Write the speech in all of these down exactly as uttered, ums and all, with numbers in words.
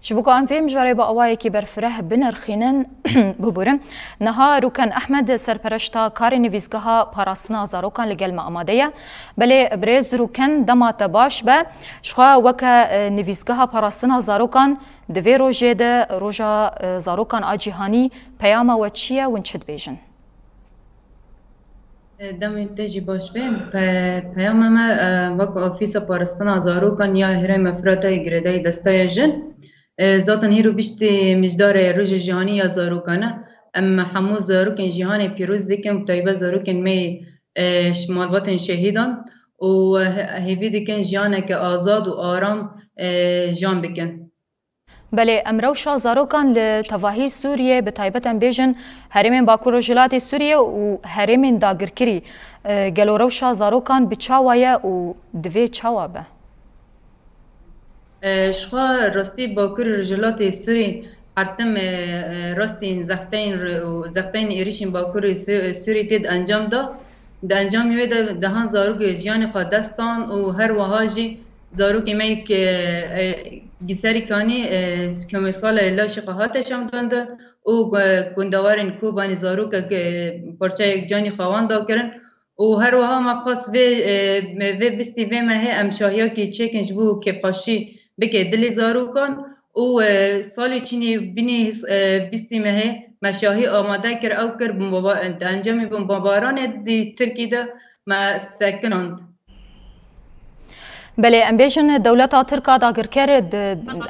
Ji bo ku em vê mijarê bi awayekî berfireh binirxînin, biborin, niha Rûken Ehmed, serpereşta karê Nivîsgeha Parastina Zarokan, li gel me amade ye. Belê birêz Rûken, dema te baş be. Jixwe weke, e, Nivîsgeha Parastina Zarokan, di vê rojê de, Roja, e, Zarokan a Cîhanî, peyama we çi ye, hûn çi dibêjin? Demê te jî baş be. Pe-, peyama me, e, wek Ofîsa Parastina Zarokan ya Herêma Firatayê girêdayî Desteya Jin. E, zaten hîro bîstî mijdarê Roja Cîhanî ya Zarokan e. Em hemû zarokên cîhanê pîroz dikin, bi taybet zarokên me, e, ş-, malbatên şehîdan û he-, hêvî dikin jiyaneke azad û aram, e, jiyan bikin. Belê, em rewşa zarokan li tevahî Sûriyê, bi taybet em bêjin herêmên Bakur Rojhilatê Sûriyê û herêmên dagirkirî, e, gelo rewşa zarokan bi çawa ye û divê çawa be? E, jixwe rastî Bakur Rojhilatê Sûrî her tim, e, e, rastî zexteyên re-, û zexteyên êrîşên Bakurê Sê-, Sûrî tê di encam de. Di encamê wê de dehan zarok jiyanê xwe dest dan û her wiha jî zarokê me yek, e, e, Giserî Kanî, e, komêsala laşê xwe hate şewitandin û gu-, gundewarên Kobanê zarokek, e, parçeyek canê xwe wan da kirin û her wiha me xwest vê, e, me vê bîstî vê mehê em şahiyakî çêkin ji bo kêfxweşî bike dilê zarokan û, e, salê çînê bînî, e, bîstî mehê me şahî amade kir, ew kir bomba-, di encamê bombabaranê di Tirkî de me sekinand. Belê, em bêjin dewleta Tirk a dagirker di,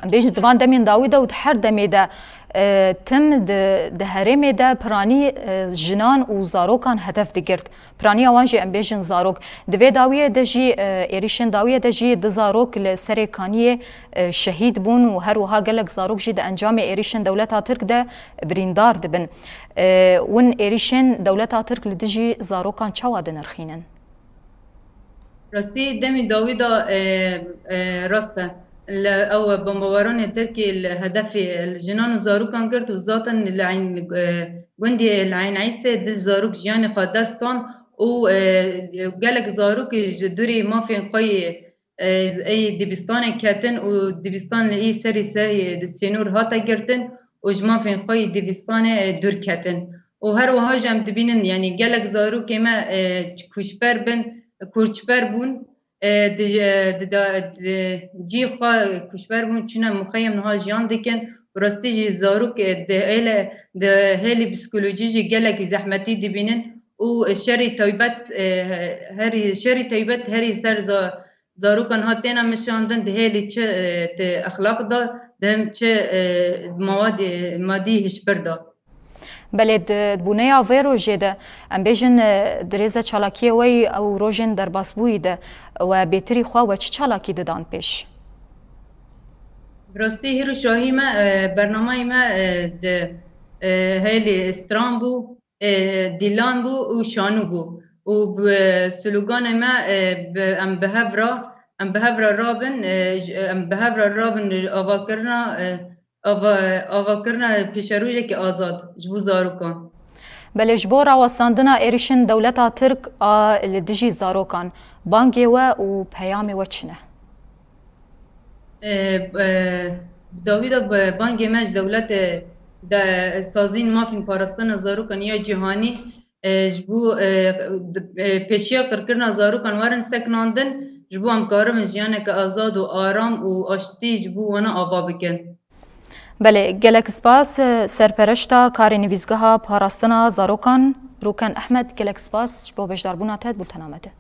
em bêjin di van demên dawî de û di her demê de, e, tim di, di herêmê de piranî, e, jinan û zarokan hedef digirt. Piraniya wan jî em bêjin zarok. Di vê dawiyê de jî, e, êrîşên dawiyê de jî du zarok li Serê Kaniyê, e, şehîd bûn û her wiha gelek zarok jî di encamê êrîşên dewleta Tirk de birîndar dibin. E, hûn êrîşên dewleta Tirk li dijî zarokan çawa dinirxînin? Rastî demî dawî de, e, e, rast e. Li ew bombabaranê Tirkî li hedefê li jinan û zarokan girt û zaten li Eyn, e, gundê li Eyn Eysê du zarok jiyanê xwe dest dan û, e, gelek zarokê ji dûrê mafên xwe yê, e, ê dibîstanê ketin û dibîstan li ê serî serî di sînor hate girtin û ji mafên xwe yê dibîstanê, e, dûr ketin. Û her wiha jî em dibînin, yanî gelek zarokê me, e, koçber bin, koçber bûn, e, di, e, di da-, di cî xwe koçber bûn, çûne muxeyem niha jiyan dikin. Rastî jî zarok, e, di hêle, di hêlî psîkolojî jî gelekî zehmetî dibînin û şerî taybet, e, herî, şerî taybet herî ser za-, zarokan ha têne meşandin, di hêlî çi, e, di exlaq de, di hem çi, e, mawadê, madî hişbir de. Belê, di bûneya vê rojê de, em bêjin, e, di rêze çalakiyê we yî ew rojên derbasbûyî de, we bêtirî xwe we çi çalakî didan pêş? Bi rastî hîr û şahî me, e, bernameyê me, e, di, e, hêlî stran bû, e, dîlan bû û şanû bû. Û bi sloganê me, e, bi, em bi hev re, em bi hev re rabin, e, ji, em bi hev re rabin avakirina, e, ava-, avakirina pêşerojekî azad ji bo zarokan. Belê, ji bo rawestandina êrişên dewleta Tirk a li dijî zarokan, bangê we û peyamê we çi ne? E, e, bi dawî de bi bangê me ji dewletê de sazîn mafên parastina zarokan ya cîhanî, e, ji bo, e, di, e, pêşiya qirkirina zarokan werin sekinandin, ji bo em karibin jiyaneke azad û aram û aştî ji bo wana ava bikin. Belê, gelek spas, e, serpereşta karê Nivîsgeha Parastina Zarokan, Rûken Ehmed, gelek spas ji bo beşdarbûna te di bultena me de.